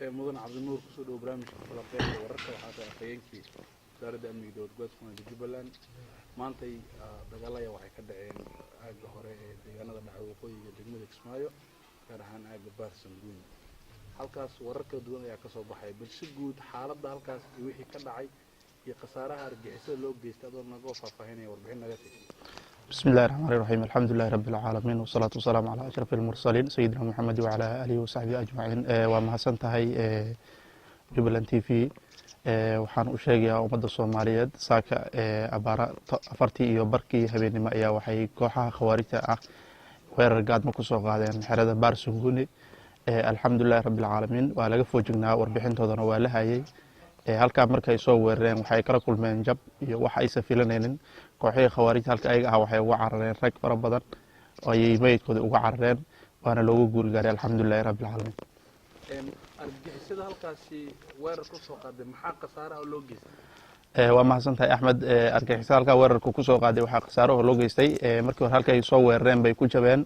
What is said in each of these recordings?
Mudan Cabdinuur, kusoo dhowo barnaamijka falanqeynta wararka. Waxaa tahay afhayeenkii Wasaaradda Amniga Dowlad Goboleedka Soomaalida Jubbaland. Maantay dagaal ayaa waxay ka dhaceen aagga hore ee deegaanada dhaca waqooyiga degmada Kismaayo, gaar ahaan aagga Baarsanguuni. Halkaas warar kala duwan ayaa kasoo baxay. Balse guud xaaladda halkaas iyo wixii ka dhacay iyo khasaaraha argixisada loo geystay, adoo nagoo faahfaahinaya, warbixin naga sii. بسم الله الرحمن الرحيم، الحمد لله رب العالمين، والصلاة والسلام على أشرف المرسلين سيدنا محمد وعلى آله وصحبه أجمعين. Waa mahadsan tahay Jubbaland TV. Waxaan u sheegayaa ummadda Soomaaliyeed, saaka abaara 4:30 habeenimo ayaa waxay kooxaha khawaarijta ah weerar gaadmo kusoo qaadeen xerada Baar Sunguni. Alxamdulilahi rabbi alcaalamiin, waa laga foojignaa, warbixintoodana waa la hayay. Halkaa markay soo weerareen waxay kala kulmeen jab iyo wax aysan filanaynin. Kooxihii khawaarijta halka ayaga ah waxay uga carareen, rag fara badan ayay meydkooda uga carareen, waana loogu guulgaaray, alxamdulilahi rabbi alcaalamiin. Argixisada halkaasi weerar kusoo qaaday, maxaa khasaaraha loo geystay? Waa mahadsan tahay, Axmed. Argixisada halkaa weerarka kusoo qaaday waxaa khasaaraho loo geystay, markii hore halkay soo weerareen bay ku jabeen.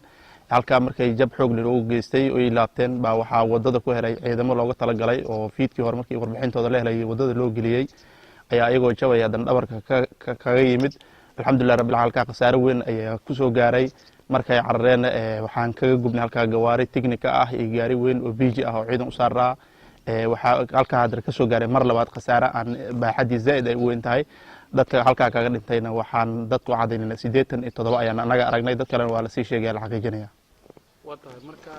Halkaa markay jab xoog leh loogu geystay oy laabteen baa waxaa wadada ku helay ciidamo looga talagalay oo fiidkii hore markii warbixintooda la helay wadada loo geliyey ayaa iyagoo jabaya haddana dhabarka kaga yimid. Alxamdulilah rabbil caalamiin, halkaa khasaare weyn ayaa kusoo gaaray. Markay carareen waxaan kaga gubnay halkaa gawaari tignika ah iyo gaari weyn oo biiji ah oo ciidan u saaraa. Waxaa halkaa haddana kasoo gaaray mar labaad khasaare aan baaxaddii zaa'id ay u weyn tahay. Dadka halkaa kaga dhintayna waxaan dadku u cadaynayna 87 ayaan anaga aragnay, dad kalena waa lasii sheegaya, la xaqiijinaya. Waa tahay. Marka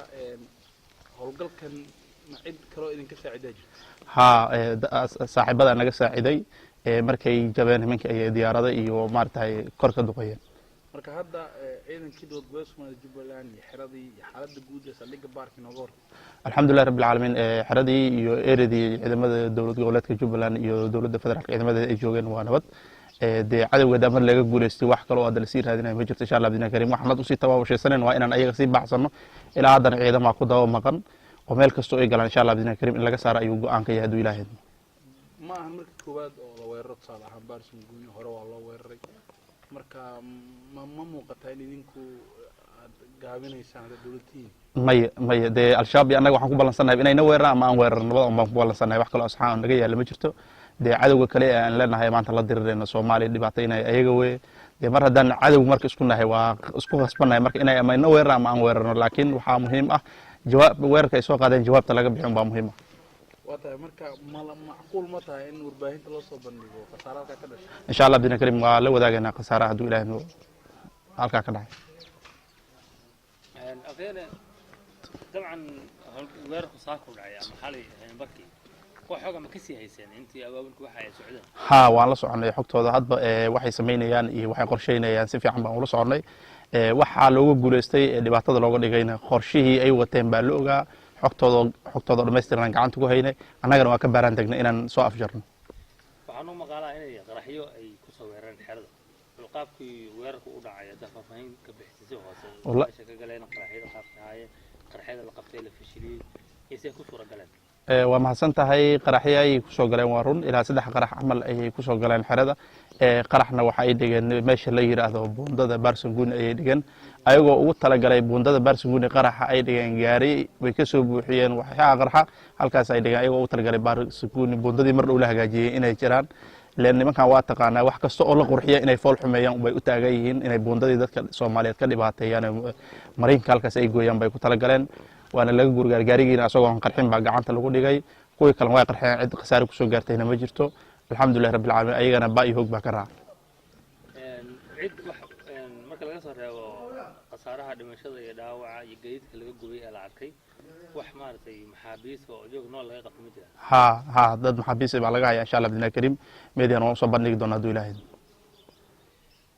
howlgalkan ma cid kaloo idinka saacidaa jirta? Haa, saaxiibada naga saaciday. Markay jabeen nimankii ayay diyaarada iyo maaragtay kor ka duqeeyeen. Marka hadda ciidankii Dowlad Goboleedka Soomaalida Jubbaland iyo xeradii iyo xaaladda guud ee saldhigga baarka inooga hor. Alxamdulilah rabbi alcaalamiin, xeradii iyo eredii ciidamada dowlad goboleedka Jubbaland iyo dowladda federaalka ciidamada ay joogeen waa nabad. Dee cadowga mar laga guuleystay, wax kaloo hadda lasii raadinayo ma jirto, insha Allah bidna karim. Waxaan had usii tabaabashaysanen waa inaan ayaga sii baxsano. Ilaa haddana ciidamaa ku daba maqan oo meel kastoo ay galaan, insha Allah bidna karim, in laga saaro ayuu go-aan ka yahay hadduu Ilaahay idmo. Ma ahan markii koowaad oo la weeraro. Tusaale ahaan Baarsanguuni hore waa loo weeraray. Marka ma muuqataa in idinku aad gaabinaysaan hadda dowladtihiin? Maya, maya. Dee Al-Shabaab iyo annaga waxaan ku ballansannahay inayna weeraraan ama aan weerarno, labada un baan ku ballansannahay. Wax kaloo asxaan oo naga yaalla ma jirto. Dee cadowga kale ee aan leenahay maanta la dirirayno Soomaaliya dhibaataynaya ayaga weye. Dee mar haddaan cadow marka isku nahay, waa isku khasbannahay marka inay ama ina weeraraan ama aan weerarno. Laakiin waxaa muhiim ah jawaab weerarka ay soo qaadeen jawaabta laga bixin baa muhiim ah. Waa tahay. Marka ma macquul ma tahay in warbaahinta loo soo bandhigo khasaare halkaa ka dhashay? Insha Allah bidna karim, waa la wadaagaynaa khasaaraha hadduu Ilahay noo halkaa ka dhacay. Afeene, dabcan weerarku saaka u dhacay ama xalay barkii, wax xooga ma kasii hayseen intii abaabulku waxa ay socdeen? Haa, waan la soconay xogtooda hadba waxay samaynayaan iyo waxay qorsheynayaan, si fiican baan ula soconay. Waxaa looga guuleystay ee dhibaatada looga dhigayna qorshihii ay wateen baa la ogaa. Xogtooda dhammaystiran gacanta ku haynay, annagana waa ka baaraan tagnay inaan soo afjarno. Waxaan u maqaalaa inay qaraxyo ay kusoo weerareen xerada. Bal qaabkii weerarku u dhacay haddaa faahfaahin ka bixisay si hoose, meesha ka galeen qaraxyada, qaabka ahaayeen qaraxyada la qabtay, la fashiliyey iyo see ku suura galeen? Waa mahadsan tahay. Qaraxyo ayay kusoo galeen, waa run. Ilaa saddex qarax camal ayay kusoo galeen xerada. Qaraxna waxa ay dhigeen meesha la yidhaahdo buundada Barsanguni ayay dhigeen, ayagoo ugu talagalay buundada Barsanguni. Qaraxa ay dhigeen, gaari way ka soo buuxiyeen waxyaha qarxa, halkaas ay dhigeen, ayagoo ugu talagalay Barsanguni buundadii mar dhow la hagaajiyey inay jiraan. Ileen nimankan waa taqaanaa, wax kasta oo la qurxiya inay fool xumeeyaan bay u taagan yihiin. Inay buundadii dadka Soomaaliyeed ka dhibaateeyaan, mariinka halkaas ay gooyaan bay ku talagaleen, waana laga gurgaar. Gaarigiina asagoon qarxin baa gacanta lagu dhigay. Kuwii kalena way qarxeen, cid khasaare kusoo gaartayna ma jirto, alxamdulilah rabbil caalamiin. Ayagana ba iyo hoog baa ka raacay. Cid wax marka laga soo reebo khasaaraha dhimashada iyo dhaawaca iyo gaadiidka laga gubay ee la arkay, wax maaragtay maxaabiis oo joog nool laga qabto ma jiraan? Haa, dad maxaabiis baa laga haya. Insha Allah bidna karim, median waan usoo bandhigi doonaa hadduu Ilaahay.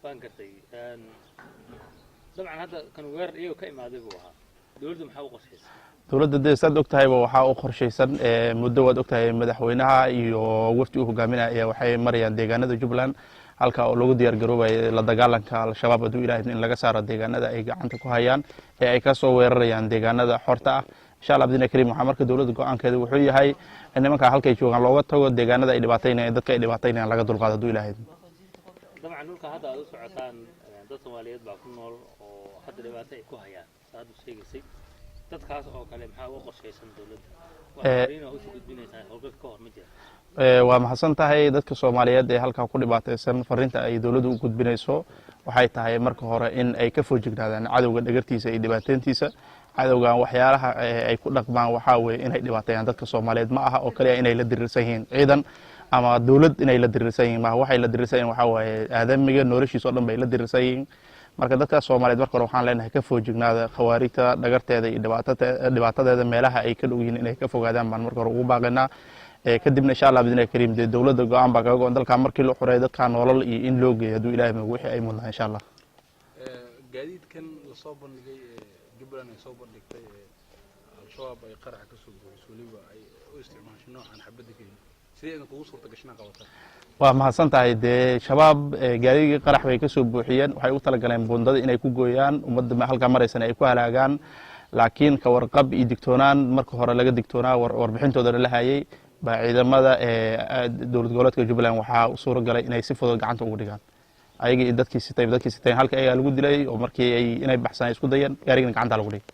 Waan gartay. Dabcan hadda kan weerar iyagoo ka imaaday buu ahaa. Dowladdu maxaa u qorshaysa? Dowladda dee saad og tahayba waxaa u qorshaysan muddo waad og tahay, madaxweynaha iyo wafdi uu hogaaminaya ayaa waxay marayaan deegaanada Jubbaland, halka oo lagu diyaar garoobayo la dagaalanka Al-Shabaab, hadduu Ilahay in laga saaro deegaanada ay gacanta ku hayaan ee ay ka soo weerarayaan deegaanada xorta ah, insha Allah bidna karim. Waxaa marka dowladda go-aankeeda wuxuu yahay in nimanka halkay joogaan looga tago, deegaanada ay dhibaataynayaan, dadka ay dhibaataynayaan laga dulqaado, hadduu Ilahay. Dabcan dhulka hadda aad u socotaan dad Soomaaliyeed baa ku nool oo hadda dhibaato ay ku hayaan, sa hadda sheegaysay. Dadkaas oo kale maxaa uga qorshaysan dowladda? Wax usoo gudbinaysaa howlgalka ka hor ma jira? Waa mahadsan tahay. Dadka Soomaaliyeed ee halkaa ku dhibaataysan, fariinta ay dowladdu u gudbinayso waxay tahay marka hore in ay ka foojignaadaan cadowga dhagartiisa iyo dhibaateyntiisa. Cadowgan waxyaalaha ay ku dhaqmaan waxaa weeye inay dhibaateeyaan dadka Soomaaliyeed. Ma aha oo kaliya inay la diriirsan yihiin ciidan ama dowlad inay la diriirsan yihiin maaha. Waxay la diriirsan yihiin waxaa waaye aadamiga noloshiisa oo dhan bay la diriirsan yihiin. Marka dadka Soomaaliyeed marka hore waxaan leenahay ka foojignaada khawaarijta dhagarteeda iyo dhibaatadeeda. Meelaha ay ka dhow yihiin inay ka fogaadaan baan marka hore ugu baaqaynaa. Kadibna insha Allah bidnillahi kariim, dee dowladda go-aan baa kaga go-an dalkaa markii la xureeyo dadkaa nolol iyo in loo geeyo, hadduu Ilaahay mago, wixii ay mudnaa insha Allah. Gaadiidkan lasoo bandhigay ee Jubbaland ay soo bandhigtay ee Al-Shabaab ay qaraxa kasoo buuxiso, weliba ay u isticmaashay noocan xabadda gelin, sidee idin kugu suurta gashanaa qabataa? Waa mahadsan tahay. Dee Shabaab gaarigii qarax bay kasoo buuxiyeen. Waxay u talagaleen buundada inay ku gooyaan, ummadda halkaa maraysana ay ku halaagaan. Laakiin ka warqab iyo digtoonaan marka hore laga digtoonaa, warbixintooda la hayay baa ciidamada dowlad goboleedka Jubbaland waxaa u suura galay inay si fudud gacanta ugu dhigaan ayaga iyo dadkii sitay. Dadkii sitay halka ayagaa lagu dilay oo markii ay inay baxsaan ay isku dayeen, gaarigana gacanta lagu dhigay.